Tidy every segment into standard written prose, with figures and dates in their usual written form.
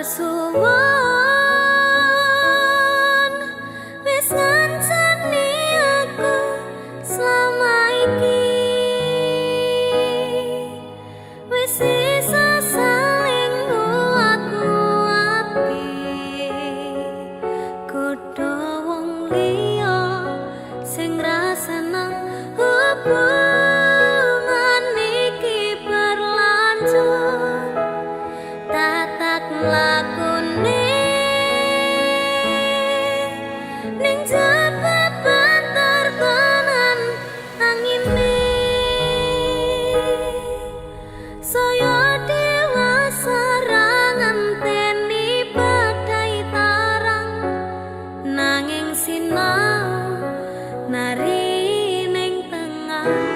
Suwun wis ngancani aku selama iki, wis iso saling nguat-nguati. Godho wong liya sing ra seneng hubungan iki berlanjut, tatak mlakune ning jaba banter tenan angine. Saya dewasa ra ngenteni badai tarang, nanging sinau nari ning tengah.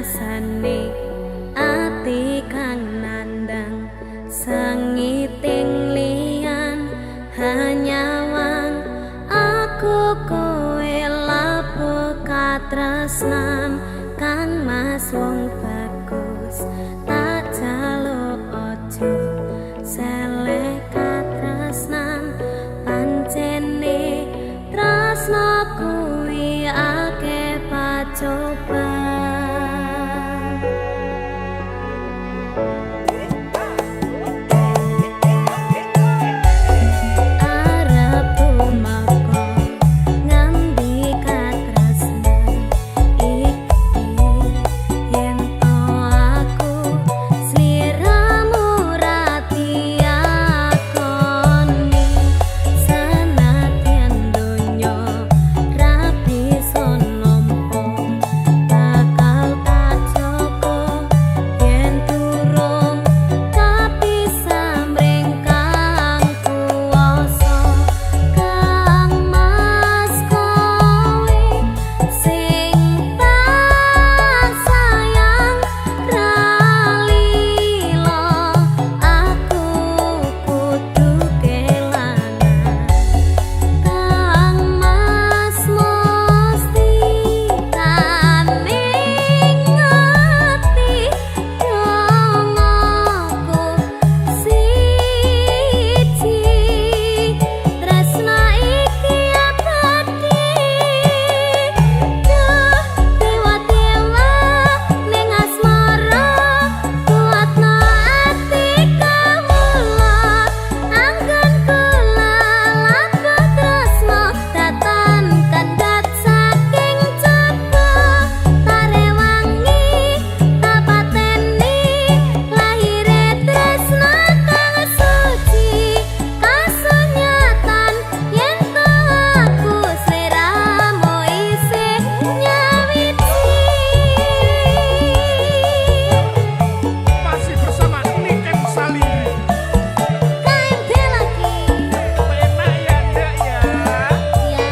Rasane ati kang nandang sengiting liyan hanyawang aku kowe lapo katresnan. Kang Mas wong bagus tak jaluk aja seleh katresnan, pancene tresno kuwi akeh pacoban. Arep tumeka ngendi katresnan iki yen to aku sliramu ra diakoni, senadyan donya ra bisa nampa bakal tak jaga yen durung kapisah mring kang kuwasa. Kang Mas kowe sing tak sayang ra lila aku kudu kelangan. Kang Mas mesti kaning ati dongaku siji, tresna iki abadi. Duh dewa-dewa ning asmara kuatna ati kawula, anggon kula labuh tresna datan kandhat saking jaba, tarewangi tapateni lahire tresna kang suci, kasunyatan yen to aku sliramu isih nyawiji. Masih bersama Niken Salindri. KMD lagi. Enak ya, Ndek ya. Ya.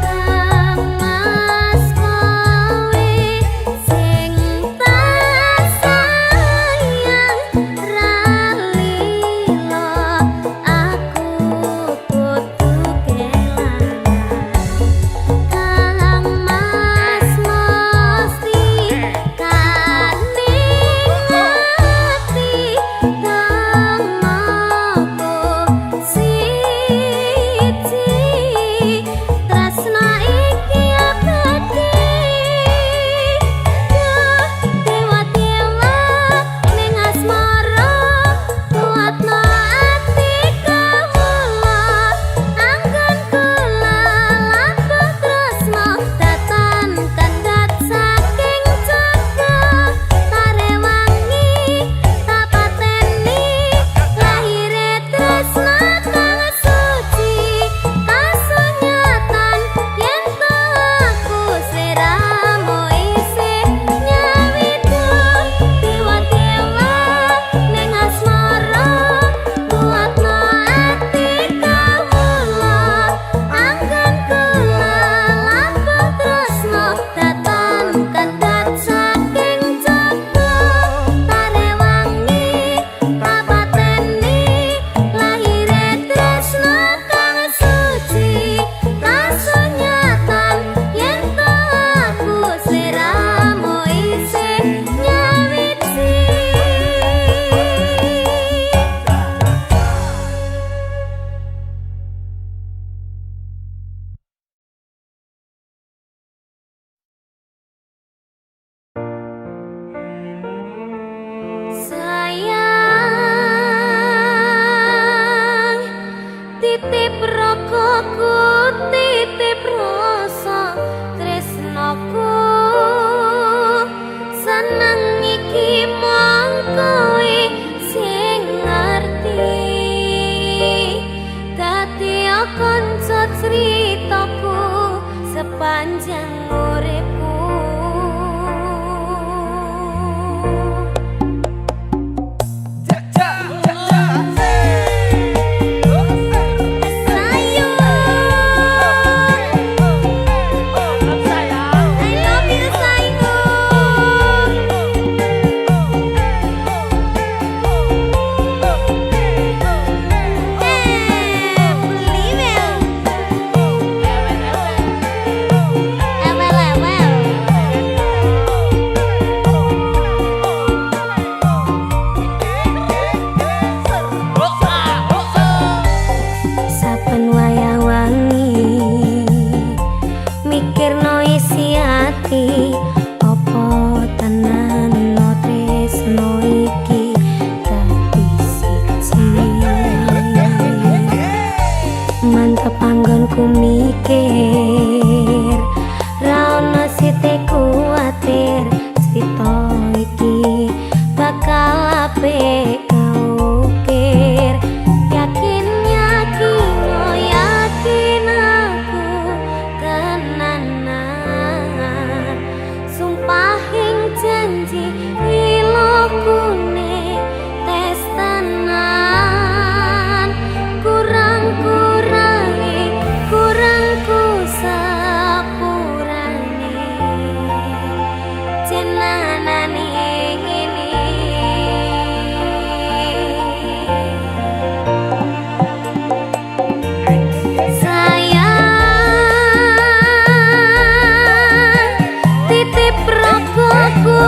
Kang Mas kowe sing tak sayang ra lila aku kudu kelangan. Kang Mas mesti kaning ati dongaku siji, tresna iki abadi. Duh dewa-dewa ning asmara kuatna ati kawula, anggon kula labuh tresna datan kandhat saking jaba, tarewangi tapateni lahire tresna kang suci, kasunyatan yen to aku sliramu isih nyawiji. Dewa-dewa ning asmara kuatna ati kawula, anggon kula labuh tresna datan kandhat saking jaba, tarewangi tapateni lahire tresna kang suci, kasunyatan yen to aku sliramu isih nyawiji. Sayang titip rokokku titip rasa tresnoku, seneng iki mung kowe sing ngerti, dadi kanca critaku. Sepanjang uripku. Sayur, I love you sayur. Beli Ewel ewel. Saben wayah wangi mikirno isi ati, apa tenan no tresno iki dadi siji. Mantep anggonku mikir, ra ono sithik kuwatir, crita iki bakal apik kaukir. Yakin yakin oh yakin aku tenanan, sumpahing janji ilokune tes tenan. Kurang kurangi kurang ku sepurane jenanane ngene. Sayang, titip ragaku,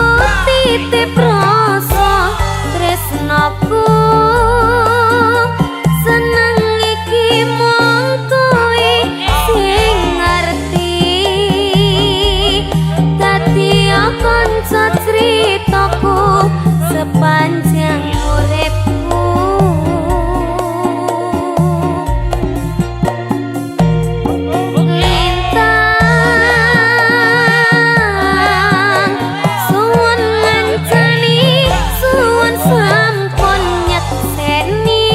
titip rasa tresnaku. Seneng iki mung kowe sing ngerti, dadi kanca critaku sepanjang uripku. Lintang suwun ngancani, suwun sampun nyekseni,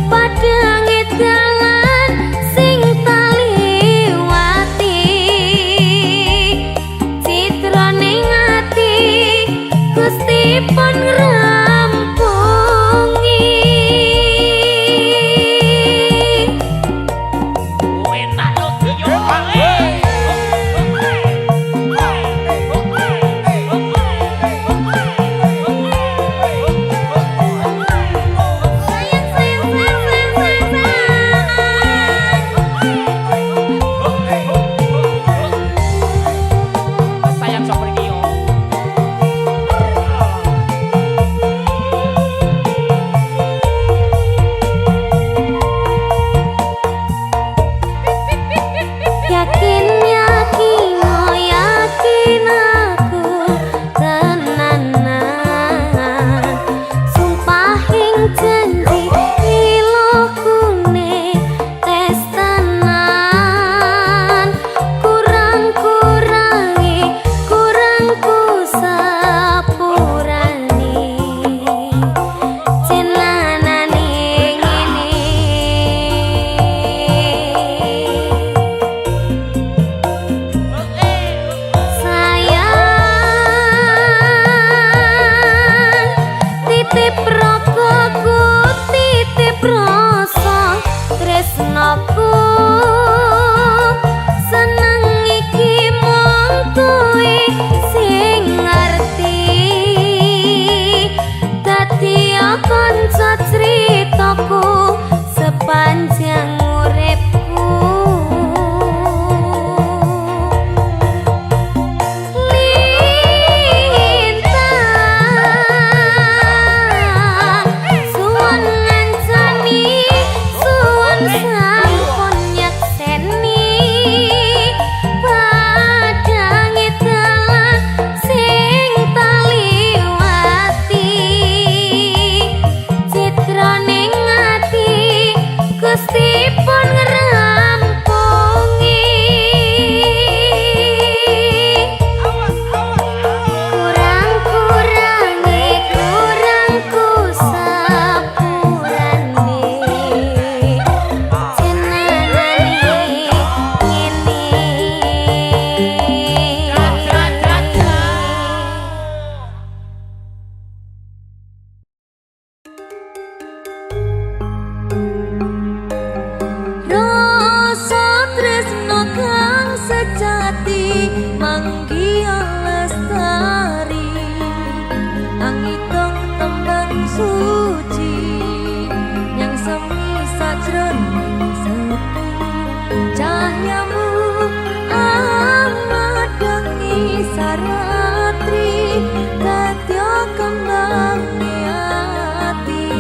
padhange dalan sing taliwati, citrane ati Gusti pun ngrampungi. Sayang sayang sayang sayang sayang sayang. Sayang sapa iki yo? Yakin yakin oh yakin aku tenanan, sumpahing janji ilokune tes tenan. Kurang kurangi kurang ku sepurane jenanane ngene. Sayang, titip ragaku, titip rasa tresnaku. Seneng iki mung kowe sing ngerti, dadi kanca critaku sepanjang uripku. Lintang suwun ngancani, suwun sampun nyekseni, padhange dalan sing taliwati, citrane ati Gusti. suci yang semi sajroning sepi cahyamu amat bengi saratri dadya kembang ati.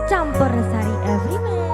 Campur Sari everywhere.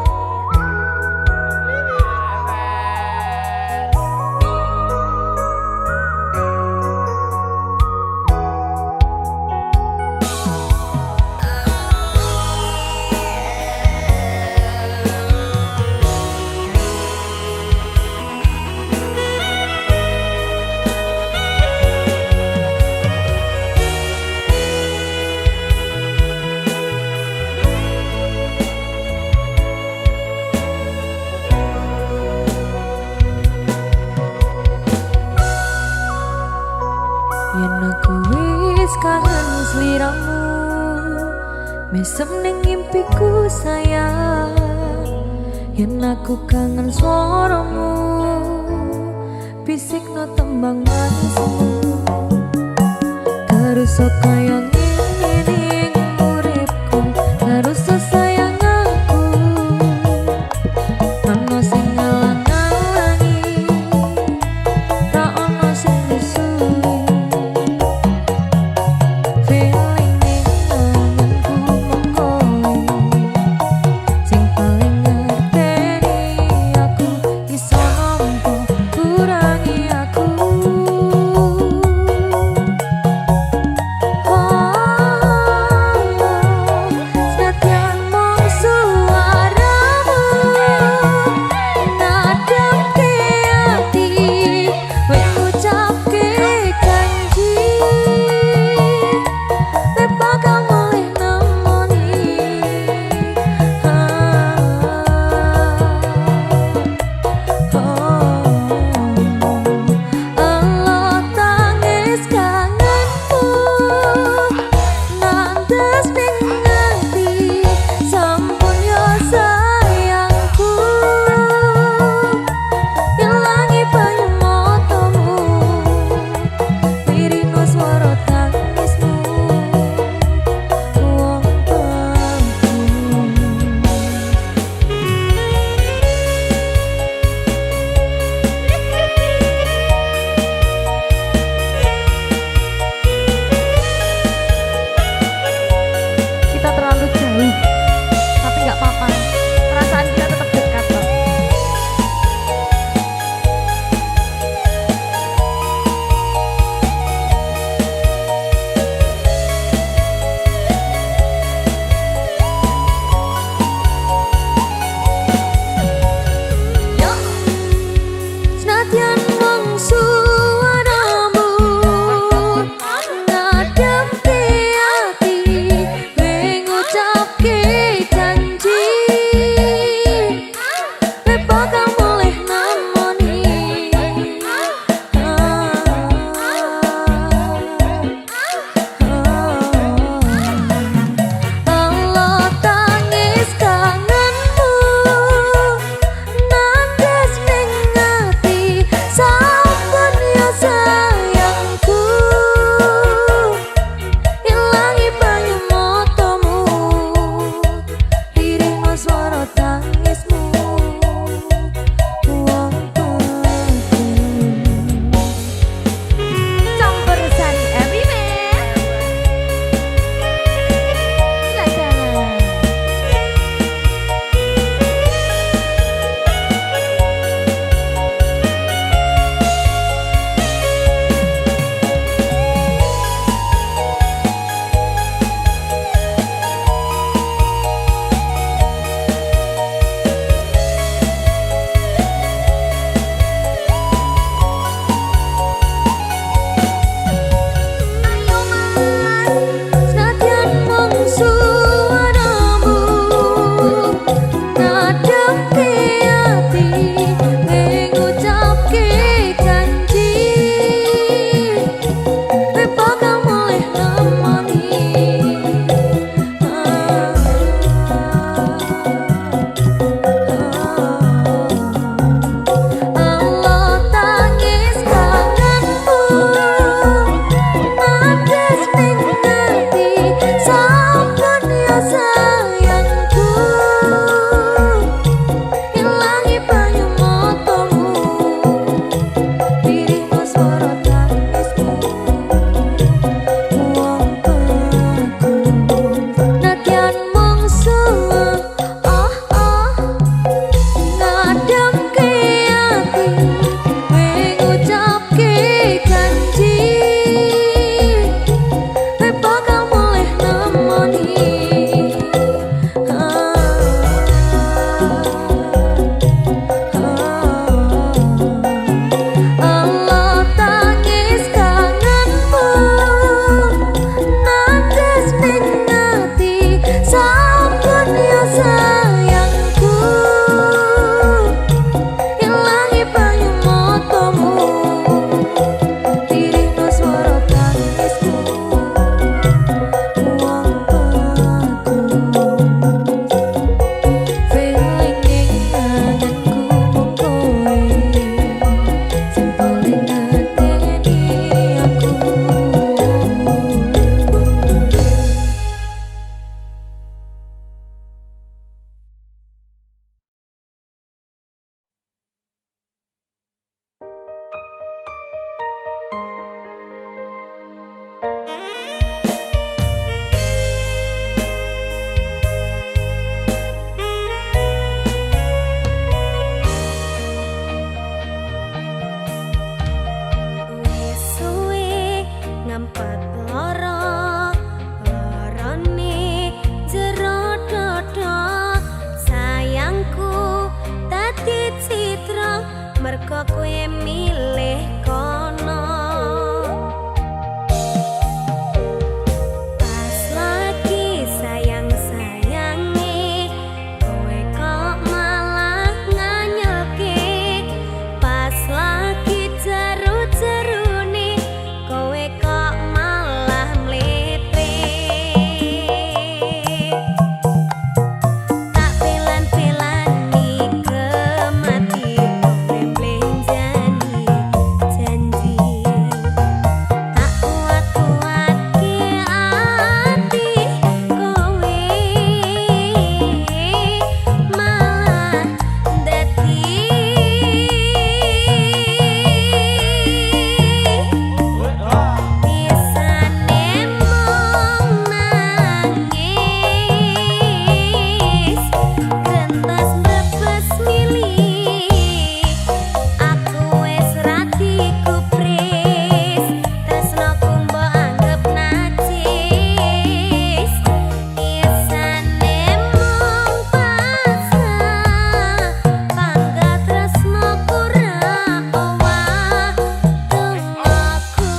Yen aku wis kangen sliramu, mesem ning ngimpiku sayang. Yen aku kangen suaramu, bisikno tembang manismu. Terus kaya ngene ning uripku, terus sayang aku. Ono sing ngalang-alangi, tak ono sing rusuhi. Feeling ning anganku mung kowe, sing paling ngerteni aku, iso nampa kurangi aku. Oh, senadyan mung suaramu nadhake ati, kowe ngucapke janji, kowe bakal mulih nemoni. Oh, tangis kangenku nantes ning ati, sampun yo sayangku, ilangi banyu matamu, lirino swara tangismu, wong tuaku. Mergo kowe milih kono. Pas lagi sayang-sayange, kowe kok malah nganyelke. Pas lagi jeru-jerune, kowe kok malah mletre. Tak pelan-pelani kemati, kowe mblenjani janji. Tak kuat-kuatke ati, kowe malah dadi bisane mung nangis, grentas mrebes mili. Aku wis ra dikupris, tresnoku mbok anggep najis. Isane mung pasrah, pangkat tresnoku ra owah. Dongaku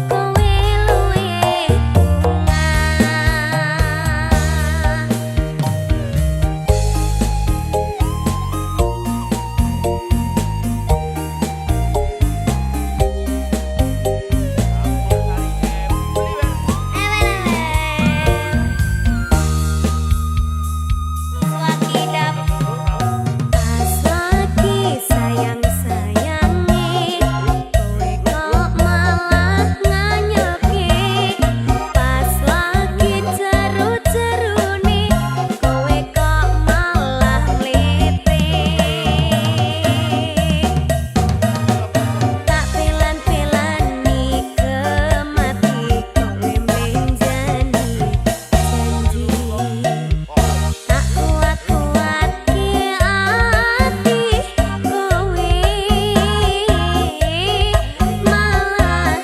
kowe luwih bungah. Pas lagi sayang-sayange, kowe kok malah nganyelke. Pas lagi jeru-jerune, kowe kok malah mletre. Tak pelan-pelani kemati, kowe mblenjani janji. Tak kuat-kuatke ati, kowe malah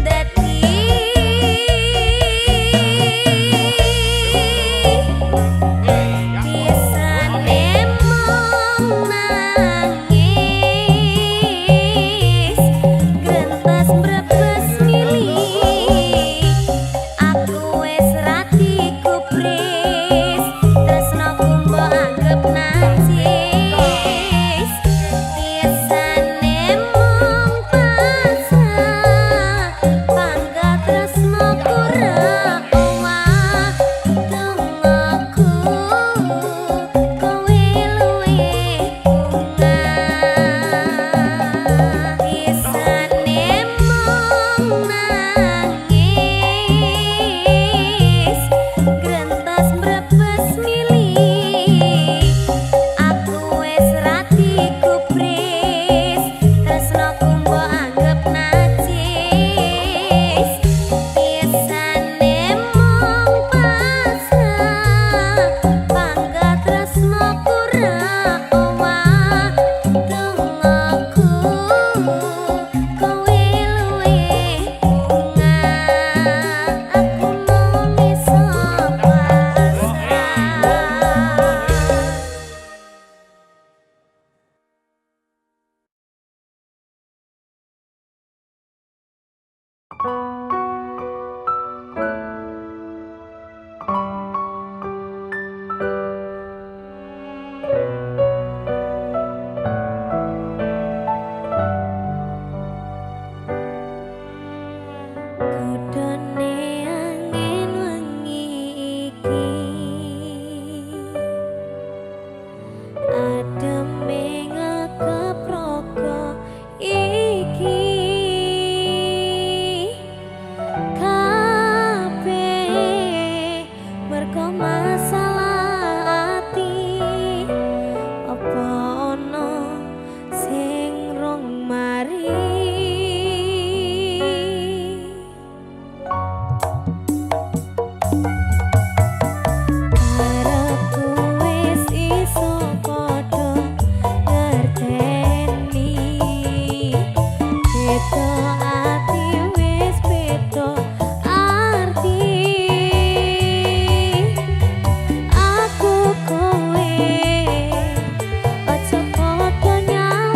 dadi bisane mung nangis, grentas mrebes mili. Aku wis ra dikupris, tresnoku mbok anggep najis. Isane mung pasrah, pangkat tresnoku ra owah. Dongaku kowe luwih bungah. Isane mung nangis, grentas mrebes mili. Aku wis ra dikupris, tresnoku mbok anggep najis. Isane mung pasrah, pangkat tresnoku ra owah. Dongaku kowe luwih bungah. Aku mung iso pasrah. Kudune angin wengi iki, ademe ngakep raga iki. Kabeh mergo masalah ati, apa ana sing rong mari. Karepku wis iso padha ngerteni, beda ati wis beda arti. Aku kowe aja padha.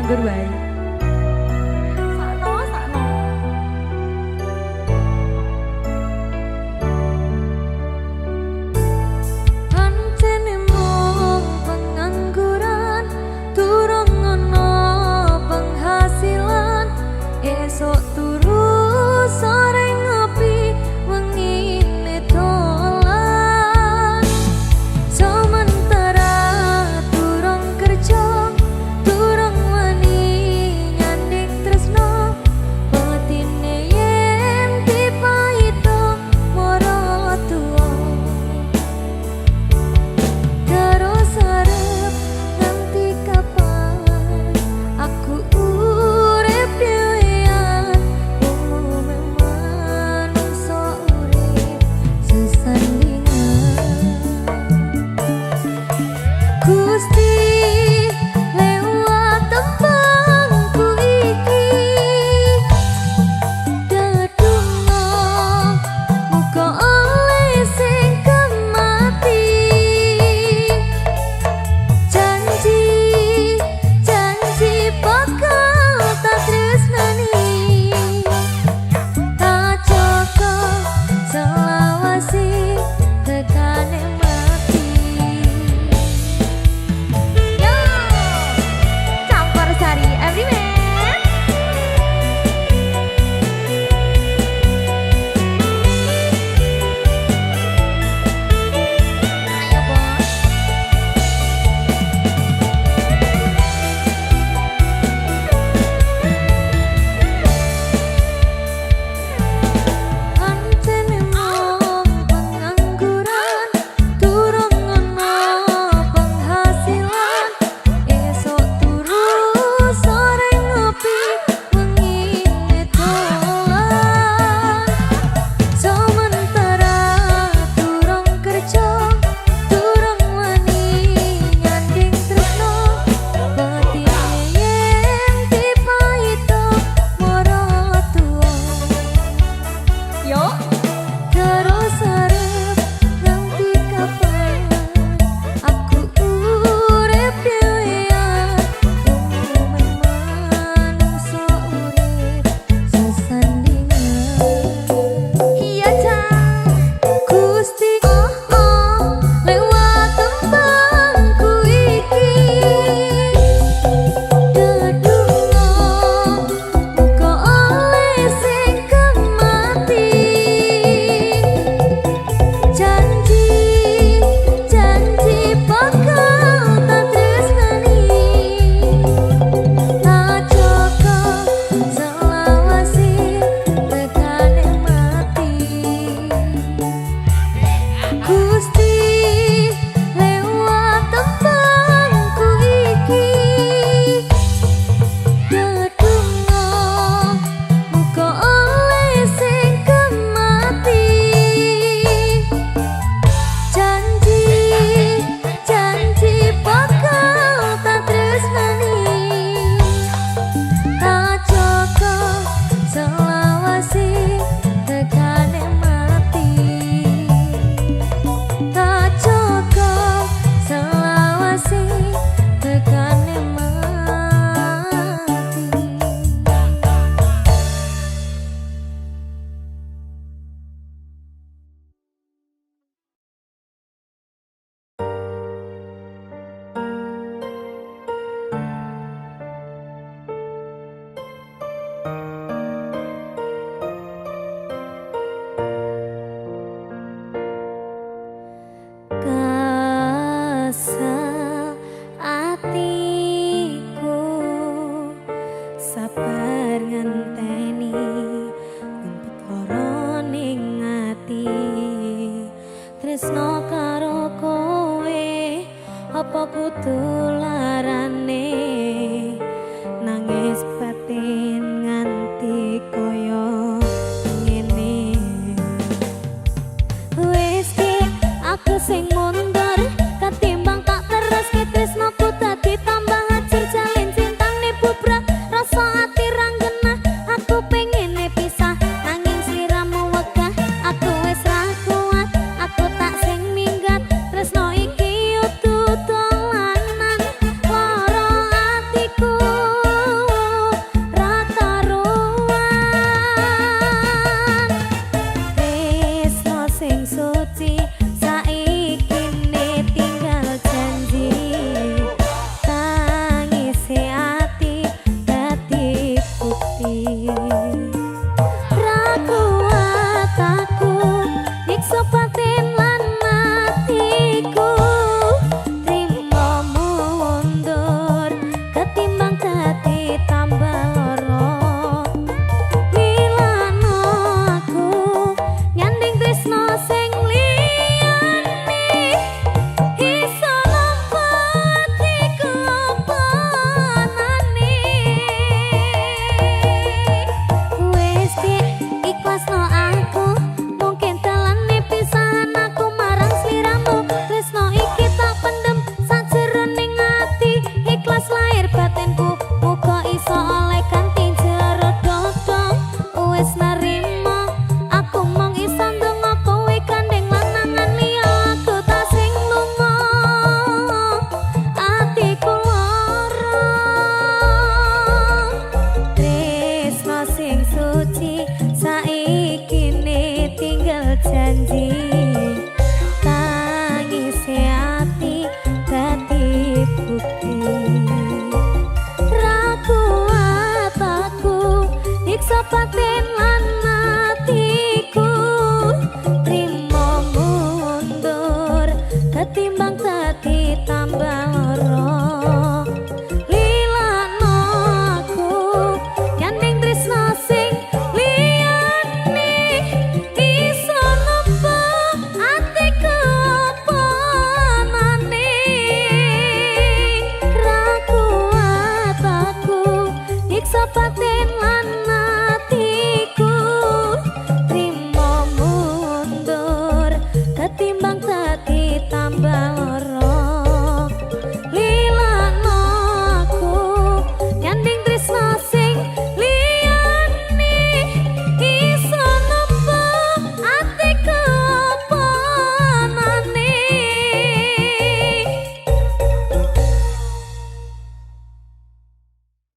Nganggur wae. Sakno, sakno. Pancene mung pengangguran, durung ono penghasilan, esuk turu, sore ngopi, wengine dolan. Sementara durung kerja, durung wani nyanding tresno, wedine yen dipaito maratuwa. Terus arep nganti kapan aku urip dhewean? Batin.